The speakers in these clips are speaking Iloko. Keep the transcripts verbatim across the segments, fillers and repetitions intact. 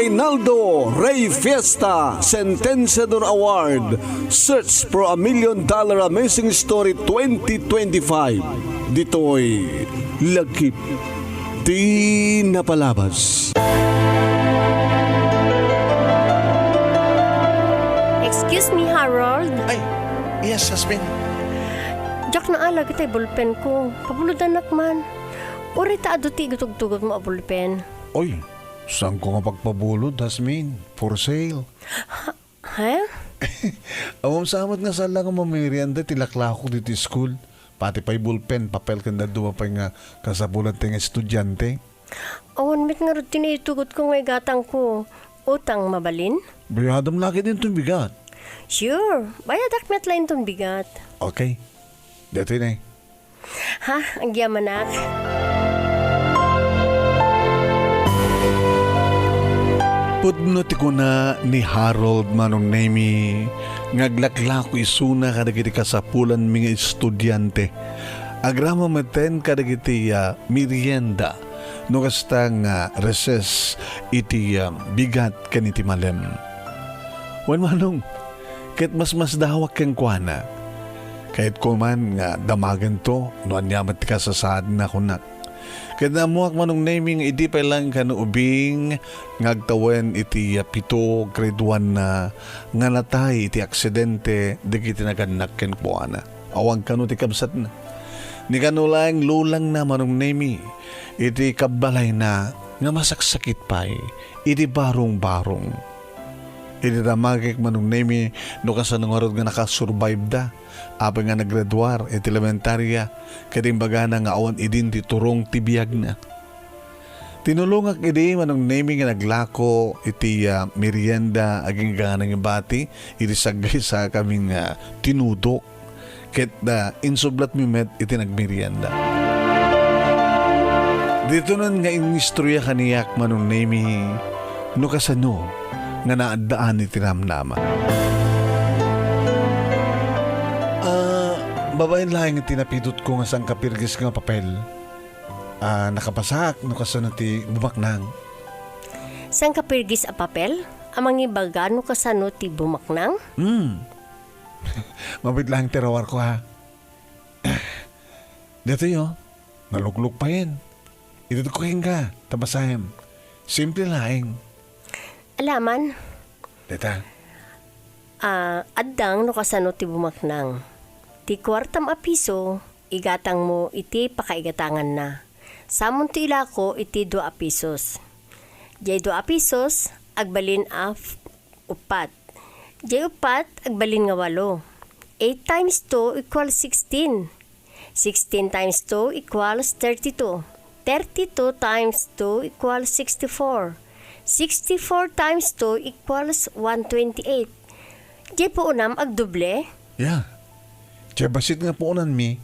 Reynaldo Rey Fiesta Sentenciador Award, Search for a Million Dollar Amazing Story twenty twenty-five. Ditoy Lagip ti Napalabas. Excuse me, Harold. Ay, yes, Jasmine. Diak naalag itay bulpen ko. Pabulodanak man. Uray ta adu ti igutugtugot mo a bulpen. Oy, saan ko nga pagpabulod, Jasmine? For sale. Ha? Ammom sa met nga saan la nga mamirianda ti laklakok ditoy school. Pati pay bulpen, papel, ken dadduma pay nga kasapulan ti nga estudiante. Awan met ngarud ti naitugot ko nga igatang ko. Utang mabalin? Bayadam la ket inton bigat. Sure. Bayadak met la inton bigat. Okay. Detoy ne. Ha? Agyamanak. Pudno ti kuna ni Harold, Manong Nemi, nga aglaklako isuna kadagiti kasapulanmi nga estudiante. Agraman metten kadagiti, ah, merienda, no kasta nga recess iti, ah, bigat ken iti malem. Wen, Manong, ket masmasdawak kenkuana. Kayatko man nga damagento no ania met ti kasasaadna, kunak. Ket naammoak, Manong Nemi, nga idi pay laeng kano ubing nga agtawen iti pito, grade one na, nga natay iti aksidente dagiti nagannak kenkuana. Awan kano ti kabsatna. Ni kano laeng lolangna, Manong Nemi, iti kabbalayna nga masaksakit pay iti barungbarung. Idi damagek, Manong Nemi, no kasano ngarud nga nakasurvive da, apay nga naggraduar iti elementaria, ket imbagana nga awan idin ti turong ti biagna. Tinulongak idi, Manong Nemi, nga naglako iti, ah, merienda agingga nga nangibati iti saggaysayakkami nga tinudok. Ket, ah, insublatmi met iti nagmerienda. Ditonen nga inistorya kaniak, Manong Nemi, no kasano nga naaddaan iti namnama. Ah, babaen laeng iti napidutko nga sangkapirgis nga papel. Ah, nakabasaak no kasano ti bumaknang. Sangkapirgis a papel a mangibaga no kasano ti bumaknang? Hmm. Mabiit laeng ti rawarko, ha? Ditoy, oh. Naluklok payen. Itedko kenka, ta basaem. Simple laeng. Alaman. Deta. Ah, addang no kasano ti bumaknang. Ti kuartam a piso, igatangmo iti pakaigatanganna. Samonto ilako iti dua a pisos. Diay dua a pisos, agbalin a f-, uppat. Diay uppat, agbalin nga walo. Eight times two equals sixteen. Sixteen times two equals thirty-two. Thirty-two times two equals sixty-four. Sixty-four times two equals one twenty-eight. Diay puonam agdoble? Ya. Diay bassit nga puonanmi,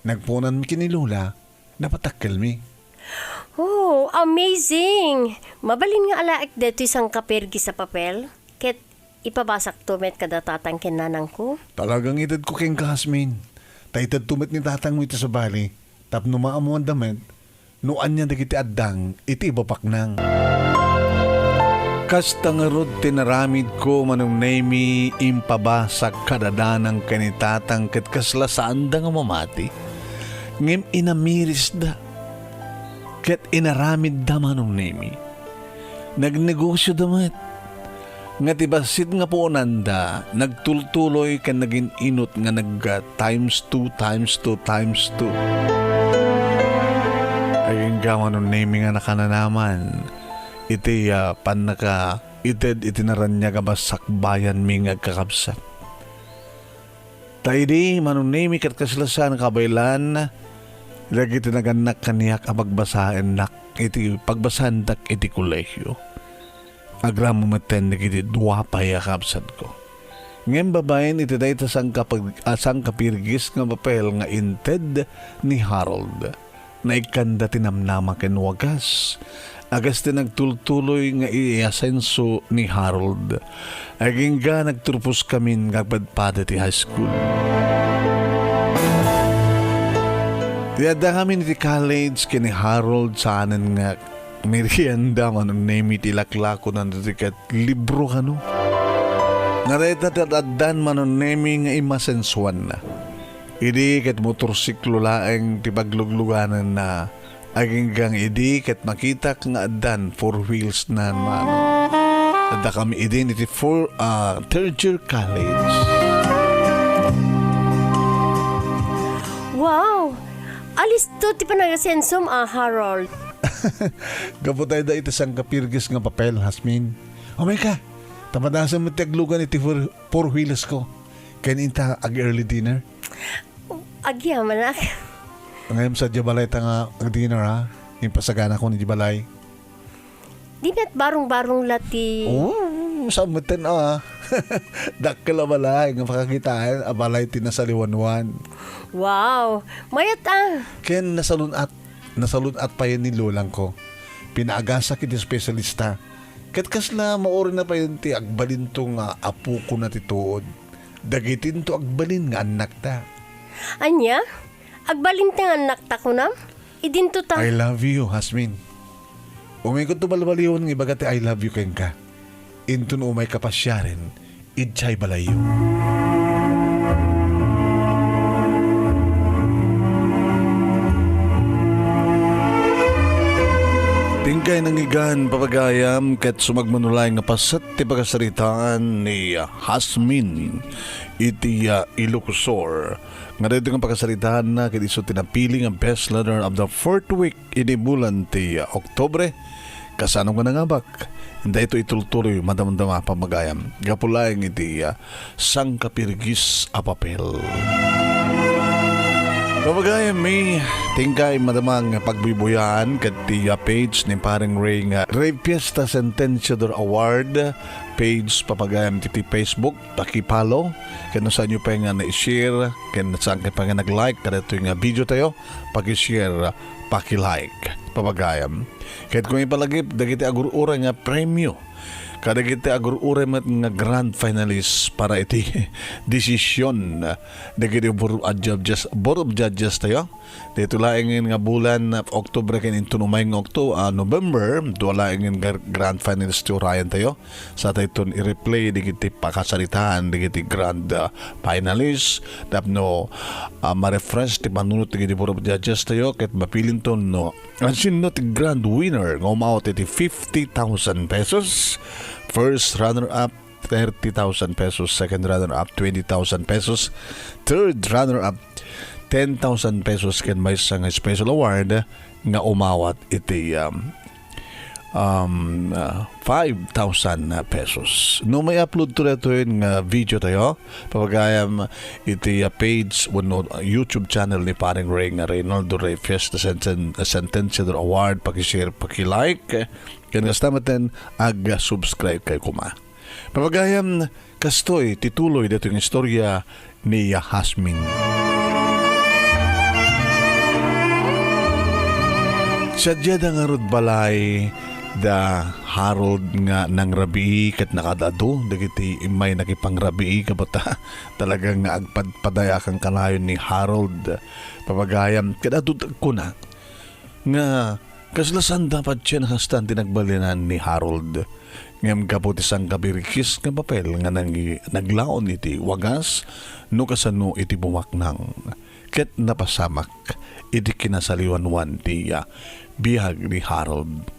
nagpuonanmi ken ni Lola, napatakkelmi. Oh, amazing! Mabalin nga alaek daytoy sangkapirgis a papel, ket ipabasakto met kada tatang ken nanangko. Talagang itedko kenka, Jasmine. Ta itedto met ni tatangmo iti sabali, tapno maammoanda met no ania dagiti addang iti ibabaknang. Kasta ngarud ti naramidko, Manong Nemi, impabasak kada danang ken ni tatang ket kasla saanda nga mamati. Ngem inamirisda ket inaramidda, Manong Nemi. Nagnegosioda met. Nga ti bassit nga puonanda, nagtultuloy ken nagin-inut nga nag, ah, times two, times two, times two. Agingga, Manong Nemi, nga nakananaman iti, ah, pannakaited iti naraniag a basakbayanmi nga agkakabsat. Ta idi, Manong Nemi, ket kasla saan kabaelan dagiti nagannak kaniak a pagbasaennak iti pagbasaendak iti kolehio. Agraman metten dagiti dua pay a kabsatko. Ngem babaen iti dayta sangkapag-, a sangkapirgis nga papel nga inted ni Harold, naikkanda ti namnama ken wagas a kas ti nagtultuloy nga iasenso ni Harold. Agingga nagturposkamin nga agpadpada ti high school. Ti addakamin iti college ken ni Harold saanen nga merienda, Manong Nemi, ti laklakona ditoy ket libro kano. Nga dayta ti ad-addan, Manong Nemi, nga imasensuanna. Idi ket motorsiklo laeng ti pagluglugananna. Aginggang idi ket makitak nga addan four wheels nan, Manong. Adda kami idin iti four, ah, third year college. Wow! Alisto ti panagasensom a, Harold. Gapu tayo da iti sangkapirgis nga papel, Hasmin. Umay ka, ta madasem met ti aglugan iti four, four wheels ko. Ken inta ag-early dinner. Agyamanak. Ngem sa diay balay ta nga ag-dinner, ha? Impasagana ko ni diay balay. Di met barong-barong la ti Oo, sa meten, ah. Dakkel a balay nga pakakitaen a balay ti nasaliwanwan. Wow! Mayat, ah. Ken nasalun-at, nasalun-at payen ni lolang ko. Pinaagasak iti espesyalista. Ket kasla mauri na payen ti agbalinto nga apokona ti tuod. Dagitinto agbalin nga annakta. Ania? Agbalin ti nga annakta, kunam? Idinto ta. I love you, Hasmin. Umayko to balbaliwen nga ibaga ti I love you kenka. Inton umayka pasiaren, idiay balayyo. Tingkay nangigan, papagayam, ket sumagmamano laeng nga paset ti pakasaritaan ni Hasmin iti, ah, Ilocos Sur. Nga daytoy nga pakasaritaanna ket isu ti napili nga best letter of the fourth week idi bulan ti, ah, Oktubre. Kasano nga nangabak? Daytoy itultuloy madamdama, pamagayam. Gapu laeng iti, ah, sangkapirgis a papel. Pamagayam mi, tingkay madamang pagbuybuyan ket ti, ah, page ni Paring Ray nga Ray Fiesta Sentenciador Award page, pamagayam ti, ti Facebook. Paki-follow, ken no saanyo pay nga na-share, ken saankayo pay nga nag-like kadaytoy nga video tayo, paki-share, paki-like, pamagayam. Ket kung ipalagip dagiti agur-uray nga premio, kadagiti agur-uray met nga grand finalist para iti desisyon dagiti Board of Judges, Board of Judges tayo, Dito laengen nga bulan, Oktubre ken inton umay nga Okto-, ah, November, dua laengen gar-, grand finalist ti urayan tayo. Sa tayton i-replay dagiti pakasaritaan dagiti grand, ah, finalist. Tapno, ah, ma-refresh ti panunot dagiti Board of Judges tayo ket mapilinton no, ansinno ti grand winner nga umawat iti fifty thousand pesos. First runner-up, thirty thousand pesos, second runner-up, twenty thousand pesos, third runner-up, ten thousand pesos, ken maysa nga special award nga umawat iti, um, um, ah, five thousand pesos. No may upload to daytoy nga video tayo, papagayam iti, ah, page wenno YouTube channel ni Paring Ray nga Reynaldo Ray Fiesta Senten-, Sentenciador Award, paki-share, paki-like, ken kasta metten ag-subscribe kayo koma. Pamagayam, kastoy ti tuloy daytoy nga istorya ni Hasmin. Sadiay da ngarud balay da Harold nga nangrabii ket nakaad-adu dagiti immay nakipangrabii, gapu ta talaga nga agpadpadayakan kanayon ni Harold. Pamagayam, ket adu kuna nga kasla sanda patien a kastan ti nagbalinan ni Harold. Ngem gapu ti sangkabirikis nga papel nga nangi-, naglaon iti wagas no kasano iti bumaknang ket napasamak iti kinasaliwanwan ti, ah, biag ni Harold.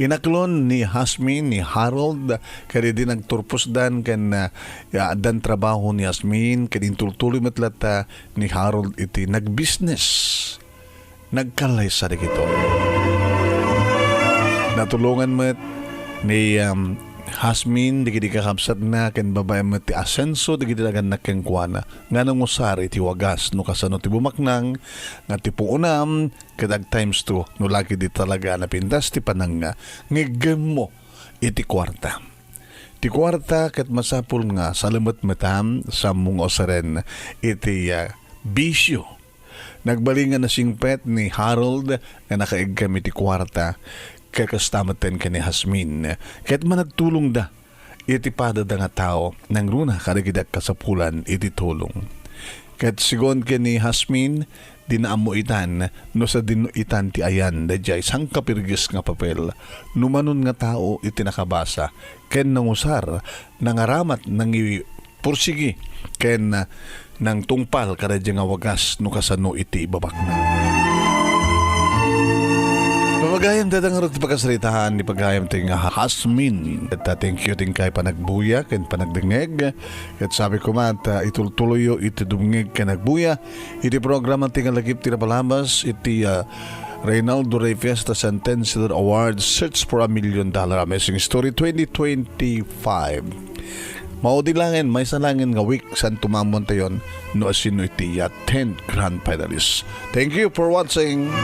Inaklon ni Hasmin ni Harold ket idi nagturposdan ken, ah, addan trabaho ni Hasmin ket intultuloy met latta ni Harold iti nagbisnes. Nagkallaysa dagitoy. Natulongan met ni, um, Hasmin dagiti kakabsatna ken babaen met ti asenso dagiti nagannak kenkuana nga nangusar iti wagas no kasano ti bumaknang nga ti puonam ket ag times two no lagi di talaga napintas ti panang nga ngeggemmo iti kuarta. Ti kuarta ket masapul nga salemetmetam, sammo nga usaren iti, ah, bisio. Nagbalin nga nasingpet ni Harold nga nakaeggem iti kuarta, ket kasta metten ken ni Hasmin. Ket managtulongda iti padada nga tao, nangruna kadagiti agkasapulan iti tulong. Ket sigun ken ni Hasmin, dina ammo itan no sadino itan ti ayan daydiay sangkapirges nga papel. No manon nga tao iti nakabasa ken nangusar, nangaramat, nangipursigi, ken nangtungpal kadaydiay nga wagas no kasano iti ibabakna. Pagayam, dada nga ti pakasaritaan ni pagayam ti nga Hasmin. Ket, ah, thank you ti inkay panagbuya ken panagdengngeg. Ket sabi ko met, ah, itultuloyyo iti dumngeg ken agbuya iti programa ti nga lagip ti napalabas iti, ah, Reynaldo Rey Fiesta Centennial Award, Search for a Million Dollar Amazing Story twenty twenty-five. Maudi laengen, maysa laengen nga week, saan ti maammoantayon no asino iti, ah, tenth grand finalist. Thank you for watching.